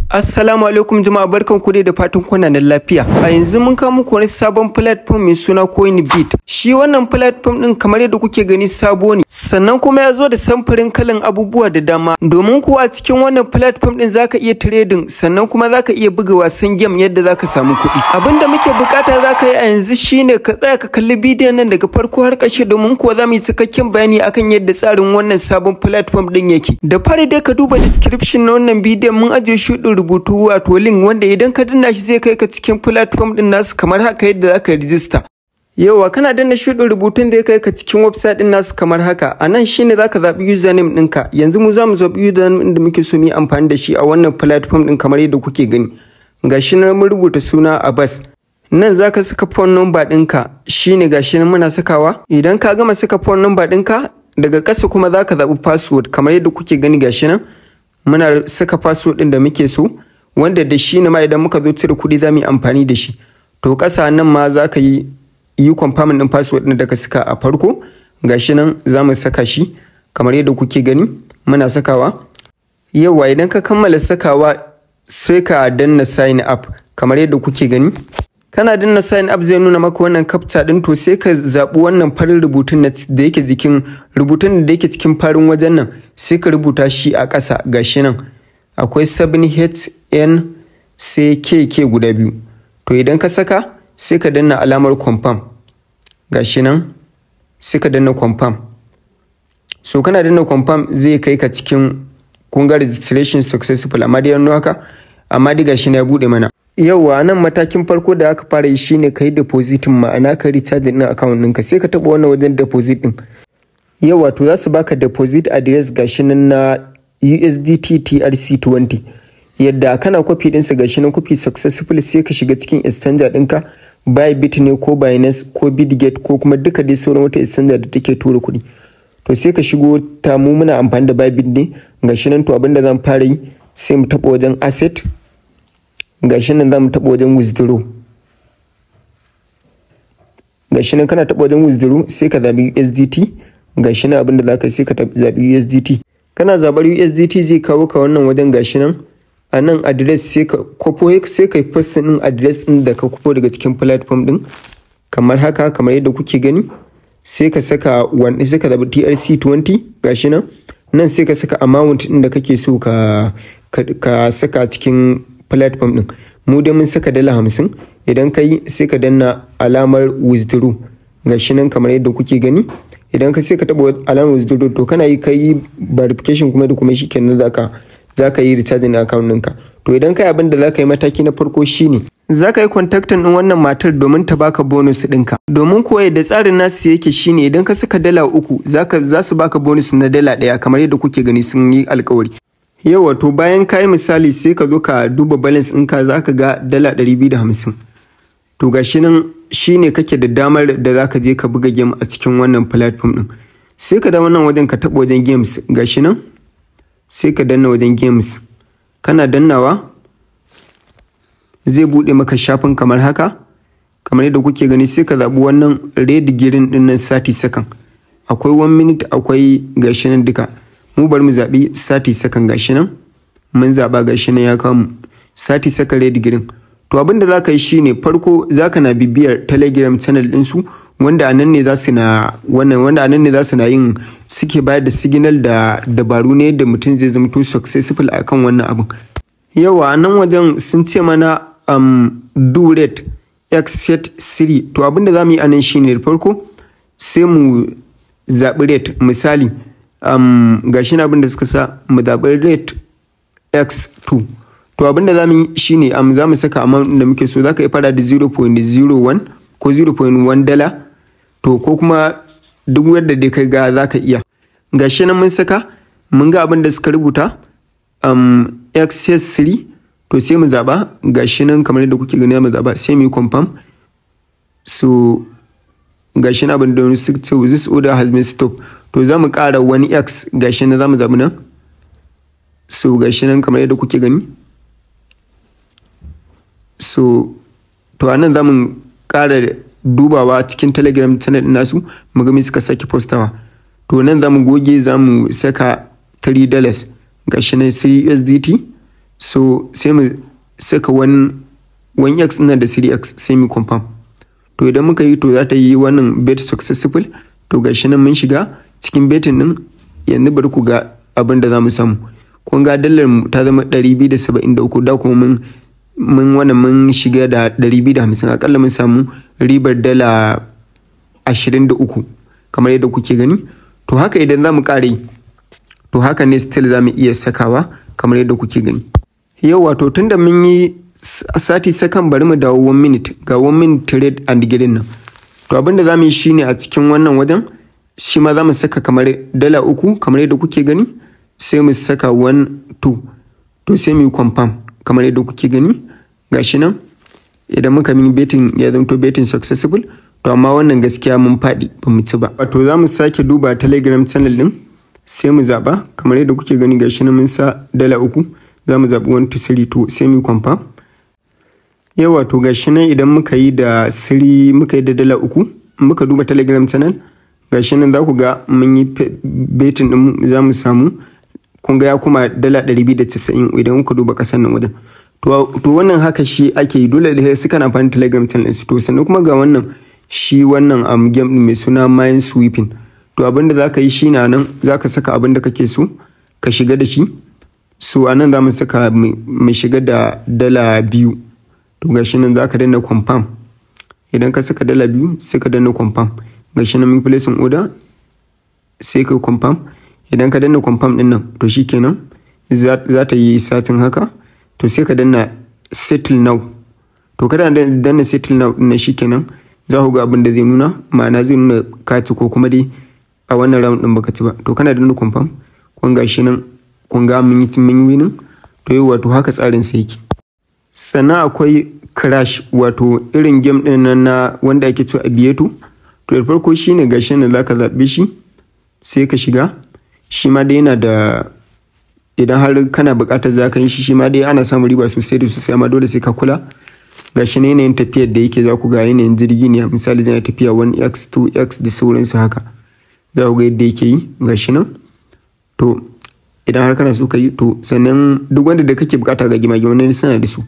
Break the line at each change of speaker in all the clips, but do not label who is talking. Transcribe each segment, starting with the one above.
Assalamu alaikum jama'a, barkan ku dai da fatan kuna nan lafiya. A yanzu mun kawo muku wani sabon platform mai suna Coinbit. Shi wannan platform din, kamar yadda kuke gani, sabo ne. Sannan kuma ya zo da samfurin kalan abubuwa da dama. Domin kuwa a cikin wannan platform din zaka iya trading, sannan kuma zaka iya buga wasan game yadda zaka samu kuɗi. Abin da muke bukata zaka yi a yanzu shine ka tsaya ka kalli bidiyon nan daga farko har ƙarshe, domin kuwa za mu yi cikakken bayani akan yadda tsarin wannan sabon platform din yake. Da fari dai ka duba description na wannan bidiyon, mun ajiye shuɗin rubutu, wato link, wanda idan ka danna shi zai kai ka cikin platform din nasu kamar haka, yadda zaka rijista. Yauwa, kana danna shuɗin rubutun da ya kai ka cikin website din nasu kamar haka. A nan shine zaka zaɓi username ɗinka. Yanzu mu za mu zaɓi username ɗin da muke so mu yi amfani da shi a wannan platform ɗin. Kamar yadda kuke gani, gashi nan mun rubuta suna Abbas. Nan zaka saka phone number ɗinka, shine gashi nan muna sakawa. Idan ka gama saka phone number ɗinka, daga ƙasa kuma zaka zaɓi password. Kamar yadda kuke gani, gashi nan muna saka password ɗin da muke so, wanda da shi ne ma idan muka zo cire kuɗi za mu yi amfani da shi. To, ƙasa nan ma za ka yi confirming ɗin password ɗin da ka saka a farko. Gashi nan za mu saka shi, kamar yadda kuke gani muna sakawa. Yauwa, idan ka kammala sakawa, sai ka danna sign up. Kamar yadda kuke gani, kana danna sign up zai nuna maka wannan captcha din. To, sai ka zaɓi wannan farin rubutun da yake jikin rubutun da yake cikin farin wajen nan, sai ka rubuta shi a ƙasa. Gashi nan akwai 7HN sai KK guda biyu. To, idan ka saka, sai ka danna alamar confirm. Gashi nan sai ka danna confirm. So kana danna confirm zai kai ka cikin, kun ga "registration successful", amma dai haka, amma dai gashi na ya bude mana. Yauwa, nan matakin farko da aka fara yi shine ka yi deposit, ma'ana ka recharge din account ɗinka. Sai ka taɓa wannan wajen deposit ɗin. Yauwa, to za su baka deposit address, gashi nan na USDT TRC20. Yadda kana copy ɗinsa, gashi nan copy successful, sai ka shiga cikin exchanger ɗinka, Bybit ne ko Binance ko Bitget ko kuma duka dai sauran wata exchanger da take tura kuɗi. To, sai ka shigo ta. Mu muna amfani da Bybit ne, gashi nan. To, abinda zan fara yi, sai mu taɓa wajen asset. Gashi nan za mu taɓa wajen withdraw. Gashi nan, kana taɓa wajen withdraw, sai ka zaɓi USDT. Gashi nan abinda za ka, sai ka zaɓi USDT. Kana zaɓar USDT zai kawo ka wannan wajen. Gashi nan a nan address, sai ka kwafo, sai ka yi pasting ɗin address ɗin da ka kwafo daga cikin platform ɗin kamar haka. Kamar yadda kuke gani, sai ka saka wani, sai ka zaɓi TRC20. Gashi nan, nan sai ka saka amount ɗin da kake so ka saka cikin platform ɗin. Mu dai mun saka $50. Idan ka yi, sai ka danna alamar withdraw. Gashi nan, kamar yadda kuke gani, idan ka sai ka taɓa alamar withdraw. To, kana yi, ka yi verification kuma da kuma, shikenan zaka yi recharging account ɗinka. To, idan kai abin da zaka yi mataki na farko shine zaka yi contacting ɗin wannan matar domin ta baka bonus ɗinka. Domin kuwa yadda tsarin nasu yake shine idan ka saka $3, za su baka bonus na $1, kamar yadda kuke gani sun yi alkawari. Yauwa, to bayan ka yi, misali, sai ka zo ka duba balance ɗinka, za ka ga $250. To, gashi nan shine kake da damar da za ka je ka buga game a cikin wannan platform ɗin. Sai ka da wannan wajen, ka taɓa wajen games. Gashi nan, sai ka danna wajen games. Kana dannawa zai buɗe maka shafin kamar haka. Kamar yadda kuke gani, sai ka zaɓi wannan red green ɗin nan, 30 second. Akwai 1 minute, akwai, gashi nan duka. Mu bari mu zaɓi 30 second. Gashi nan mun zaɓa, gashi nan ya kawo mu 30 second red green. To, abin da za ka yi shine, farko za ka na bibiyar Telegram channel ɗinsu, wanda a nan ne za su na wannan, wanda a nan ne za su na yin, suke bayar da signal da dabaru ne da mutum zai zamto successful akan wannan abin. Yauwa, a nan wajen sun ce mana do rate x set 3. To, abin da za mu yi a nan shine, da farko sai mu zaɓi rate. Misali, gashi na abin da suka sa, mu zaɓi rate x2. To, abin da za mu yi shine za mu saka amount da muke so. Za ka yi fara da 0.01 ko $0.1, to ko kuma duk yadda dai kai ga za ka iya. Gashi nan mun saka, mun ga abin da suka rubuta, xs3. To, sai mu zaɓa. Gashi nan, kamar yadda kuke gani, mu zaɓa, sai mu yi confirm. So gashi nan abin da suka ce, "This order has been stopped." To, za mu ƙara wani x. Gashi nan za mu zaɓi nan. So gashi nan, kamar yadda kuke gani. So to, anan za mu ƙara dubawa cikin Telegram channel ɗin nasu, mu ga me suka sake postawa. To, nan za mu goge, za mu saka $3. Gashi nan sai USDT. So sai mu saka 1x ɗin da 3x, sai mu confirm. To idan muka yi, to za ta yi wannan bet successful. To gashi nan mun shiga cikin betting din. Yanzu bari ku ga abin da za mu samu. Kun ga dalar mu ta zama 273, da kuma mun wannan mun shiga da 250. Akalla mun samu ribar dala 23, kamar yadda kuke gani. To haka idan za mu ƙara yi, to haka ne still za mu iya sakawa, kamar yadda kuke gani. Yau wato tunda mun yi 30 second, bari mu dawo 1 minute. Ga 1 minute trade and green nan. To abinda za mu yi shine, a cikin wannan wajen shi ma za mu saka kamar dala 3, kamar yadda kuke gani. Sai mu saka 1 2. To sai mu yi confirm, kamar yadda kuke gani. Gashi nan idan muka yi betting, ya zamto betting successful. To amma wannan gaskiya mun faɗi, ba mu ci ba. Wato za mu sake duba Telegram channel din, sai mu zaɓa, kamar yadda kuke gani. Gashi nan mun sa dala 3, za mu zaɓi 1 to 3. To sai mu yi confirm. Yawa, to gashi nan idan muka yi da 3, muka yi da dala 3, muka duba Telegram channel, gashi nan za ku ga mun yi betting din, za mu samu, kun ga ya kuma dala 290 idan kuka duba kasan nan wajen. To wannan haka shi ake yi, dole da suka na amfani Telegram channel su. To sannan kuma ga wannan shi wannan game din mai suna Mine Sweeping. To abinda za ka yi shi na nan, za ka saka abin da kake so ka shiga da shi. So a nan za mu saka, mu shiga da dala 2. To gashi nan za ka danna confirm. Idan ka saka dala 2, sai ka danna confirm. Gashi nan mun placing order, sai ka confirm. Idan ka danna confirm din nan, to shikenan za ta yi satin haka. To sai ka danna settle now. To kada danna settle now din nan, shikenan za ku ga abin da zai nuna, ma'ana zai nuna ka ci ko kuma dai a wannan round din baka ci ba. To kana danna confirm, kun ga shi nan, kun ga mun yi winning. To yau wato haka tsarin sa yake. Sannan akwai Crash, wato irin game din nan na wanda ake cewa Aviator. To da farko shine, gashi nan zaka zaɓe shi, sai ka shiga. Shi ma dai yana da, idan har kana buƙatar za ka yi shi, shi ma dai ana samun riba sosai da sosai, amma dole sai ka kula. Gashi ne yanayin tafiyar da yake, za ku ga yanayin jirgi ne. Misali zai tafiya 1x, 2x da sauransu, haka za ku ga yadda yake yi. Gashi nan. To idan har kana so ka yi, to sannan duk wanda da kake bukata, ga gima-gima suna da su.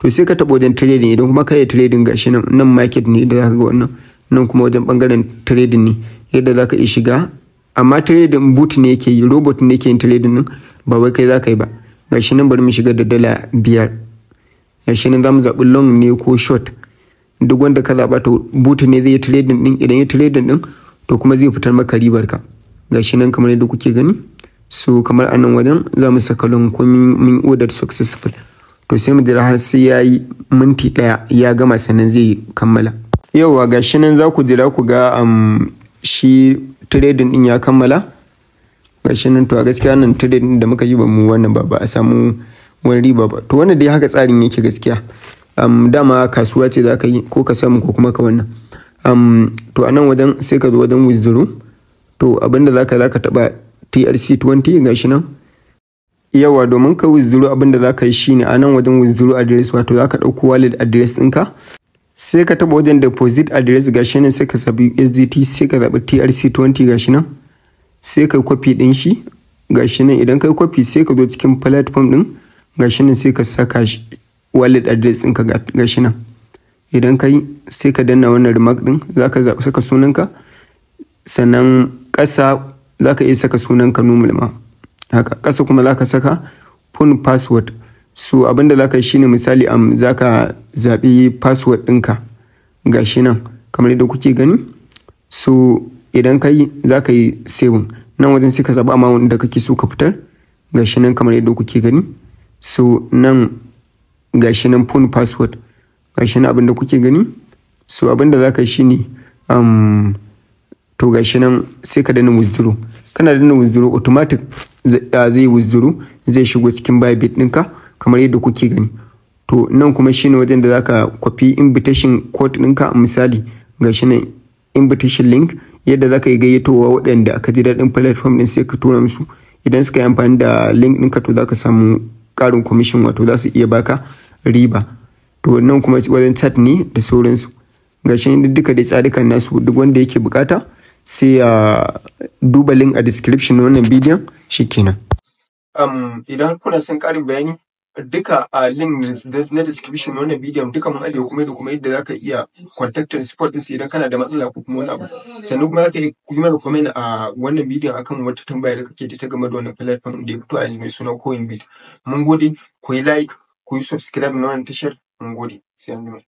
To sai ka taɓa wajen trading. Idan kuma ka yi trading, gashi nan, nan market ne da zaka ga wannan, nan kuma wajen bangaren trading ne, yadda zaka iya shiga. Amma trading bot ne yake yi, robot ne yake yin trading din, ba wai kai zaka yi ba. Gashi nan, bari mu shiga da dala 5. Gashi nan zamu zaɓi long ne ko short. Duk wanda ka zaɓa, to bot ne zai yi trading din. Idan ya trading din, to kuma zai fitar maka ribar ka. Gashi nan kamar yadda kuke gani. So kamar a nan wajen za mu saka long, ko mun order successful. To sai mu jira har sai ya yi minti 1 ya gama, sannan zai kammala. Yauwa, gashi nan za ku jira ku ga shi trading din ya kammala. Gashi nan. To a gaskiya nan trading din da muka yi, ba mu wannan ba, ba a samu wani riba ba. To wannan dai haka tsarin yake gaskiya. Dama kasuwa ce, za ka yi ko ka samu ko kuma ka wannan. To a nan wajen sai ka zo wajen withdraw. To abinda za ka taba TRC20, gashi nan. Yawa, domin ka withdraw, abinda za ka yi shine, a nan wajen withdraw address, wato za ka ɗauko wallet address ɗinka, sai ka taɓa wajen deposit address. Gashi nan, sai ka zaɓi USDT, sai ka zaɓi TRC20. Gashi nan, sai ka copy ɗin shi. Gashi nan, idan kai copy, sai ka zo cikin platform ɗin. Gashi nan, sai ka saka wallet address ɗinka. Gashi nan, idan ka yi, sai ka danna wannan remark ɗin. Za ka zaɓi saka sunanka, sannan ƙasa za ka iya saka sunanka normal ma haka. Ƙasa kuma za ka saka phone password. So abinda za ka yi shine, misali za ka zaɓi password ɗinka. Gashi nan kamar yadda kuke gani. So idan ka yi, za ka yi saving. Nan wajen sai ka zaɓi amount da kake so ka fitar. Gashi nan kamar yadda kuke gani. So nan, gashi nan, phone password, gashi nan abinda kuke gani. So abinda za ka yi shine, to gashi nan, sai ka danna withdraw. Kana danna withdraw, automatic zai withdraw, zai shigo cikin Bybit ɗinka, kamar yadda kuke gani. To nan kuma shine wajen da zaka copy invitation code ɗinka. Misali gashi nan, invitation link, yadda zaka yi gayyatowa waɗanda aka ji daɗin platform ɗin, sai ka tura musu. Idan suka yi amfani da link ɗinka, to zaka samu ƙarin commission, wato za su iya baka riba. To nan kuma wajen chat ne da sauransu. Gashi nan duka dai tsarukan nasu. Duk wanda yake bukata, sai ya duba link a description na wannan bidiyon. Shikenan. Idan kuna son ƙarin bayani Duka a link na description na wannan bidiyon duka mun ajiye kuma da kuma yadda zaka iya contacting support ɗinsu idan kana da matsala ko kuma wani abu. Sannan kuma zaka iya yi mana comment a wannan bidiyon akan wata tambaya da kake da ita game da wannan platform da ya fito a yanzu mai suna Coinbit. Mun gode, ku yi like, ku yi subscribe na wannan tashar. Mun gode, sai anjima.